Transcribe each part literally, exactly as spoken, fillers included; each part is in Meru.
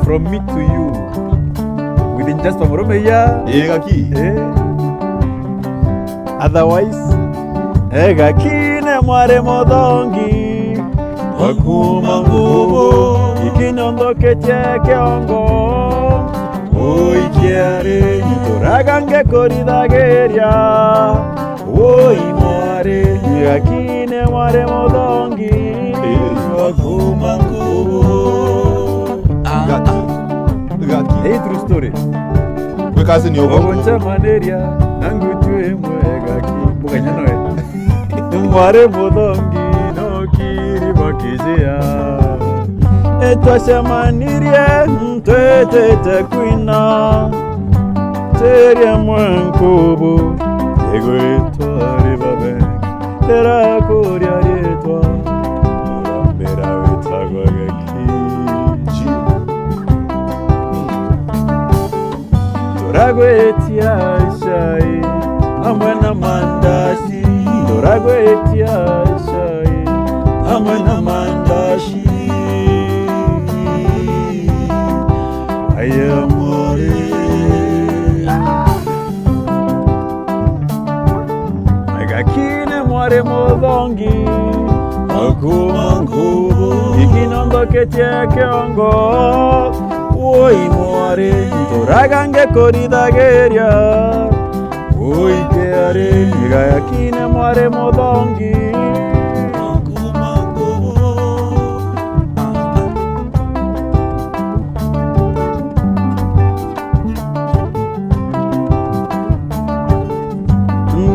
From me to you. Within just a murume ya. Ii, Gaki. Eh. Otherwise, eh, Gaki ni mwari muthongi. Wa kuuma ngubu. Ikinyonthoketie kiongo. Ui kiari. Nturaga ngikurithagiria. Ui mwari. Gaki ni mwari muthongi. Ii. Wa kuuma ngubu. Gaki. Gaki. Hii true story. Gwi kazi ni ugo. Uguncemaniria na ngutu imwe Gaki. Mugenya noe. Mwari muthongi no kiri bakijia. Itwacemanirie twitite kwina. Tiria mwenkubu igwitwa ribabe. Ndirakuria ritwa. Murambira witagwa Gaki. Turagwitia cai amwe na mandazi, turagwitia cai amwe na mandazi. Aya mwari. Gaki ni mwari muthongi, akuuma ngubu, ikinyonthoketie kiongo. Ui mwari, nturaga ngikurithagiria. Ui kiari, Gaki ni mwari muthongi, akuuma ngubu.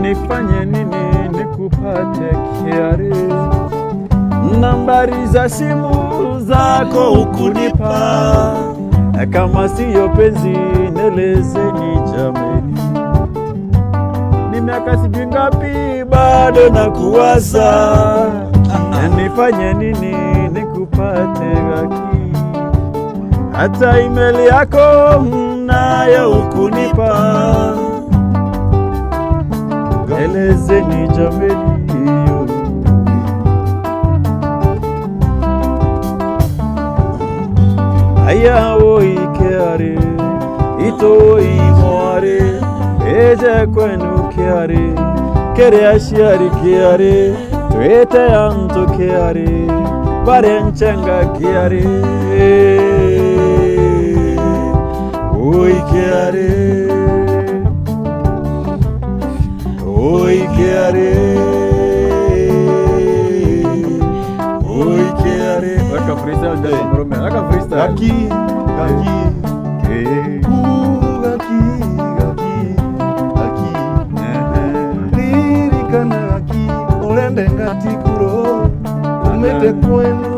Nifanye nini nikupate kiari? Nambari za simu zako ukunipa, kama siyo penzi, nielezeni jameni. Ni miaka sijui ngapi bado nakuwaza. Nifanye nini nikupate Gaki? Hata email yako nayo ukunipa. Elezeni jameni yo. Aya woi kiari, itu woi mwari, eje kwenu kiari, kiri aciari kiari. Twite antu kiari, baria nchenga kiari. Ui kiari. Ui kiari. Ui kiari. Weka freestyle, jamaa murume. Weka freestyle. Gaki, Gaki. Eh. Uu, Gaki, Gaki, Gaki. Ehe. Ririkana Gaki, urende ngati kuro, umite kwenu.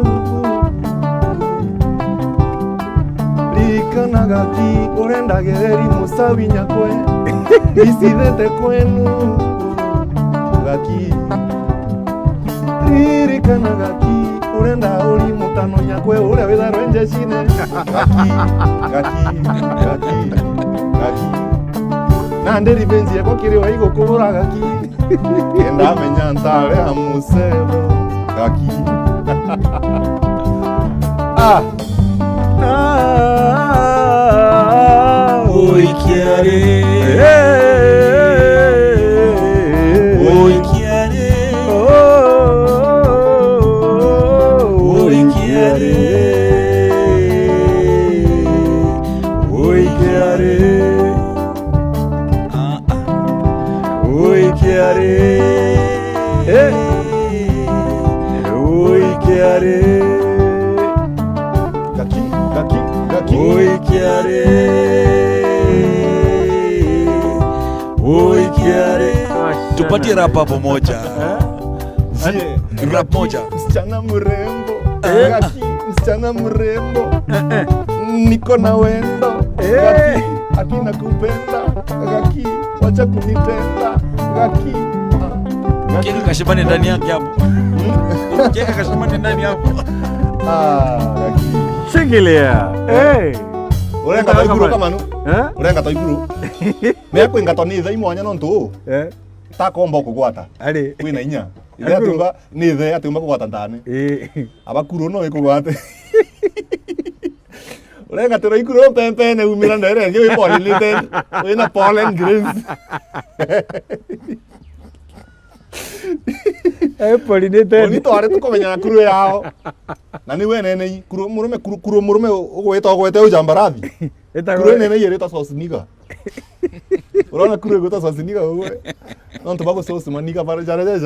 Ririkana Gaki, urenda gereri musawi nyakwe, icithete kwenu. Gaki. Ririkana Gaki, urenda uri mutano nyakwe uria witharwe njecine. Gaki, Gaki, Gaki, Gaki. Nandi revenge yakwa kiri we igukubura Gaki. Kenda menya ntare ya musero. Gaki. Ah. Ah, ui kiari. Eh. Ui kiari. Oh, ui kiari. Ui kiari. Ah, ah. Ui kiari. Eh. Ui kiari. Gaki, Gaki, Gaki. Ui kiari. Ui kiari. Tupatie rap hapo moja. Eh? Zie. Rap moja. Msichana mrembo. Eh? Gaki, msichana mrembo. Eh, eh. Niko na wendo. Eh. Gaki, aki nakupenda. Gaki, wacha kunitenda. Gaki. Ah. Gaki. Cheka kashimani ndani yake hapo. Hmm? Cheka kashimani ndani hapo. Ah, Gaki. Shikilia. Eh. Urenga ta iguru kama nu. Eh? Urenga ta iguru. Me kwingatwa ni thai mwanya nontu. Eh. Takomba kugwata. Ari. Kwina inya. Ithe atiumba, ni ithe atiumba kugwata ndani. Ii. Abakuru no ikugwate. Urengatira ikuru mpempene, umira ndere ngi wi pollinated, wina pollen grains. Eh, pollinated. Oni twari tukumenyana kuru yao. Na ni we nene i, kuru murume, kuru, kuru murume ugwita ugwete ujambarathi. Itagwo- Kuru nene i irita sauce nigger. Urona kuru igwita sauce nigger uwe. Nontu bagu sauce maniga bara jara jara.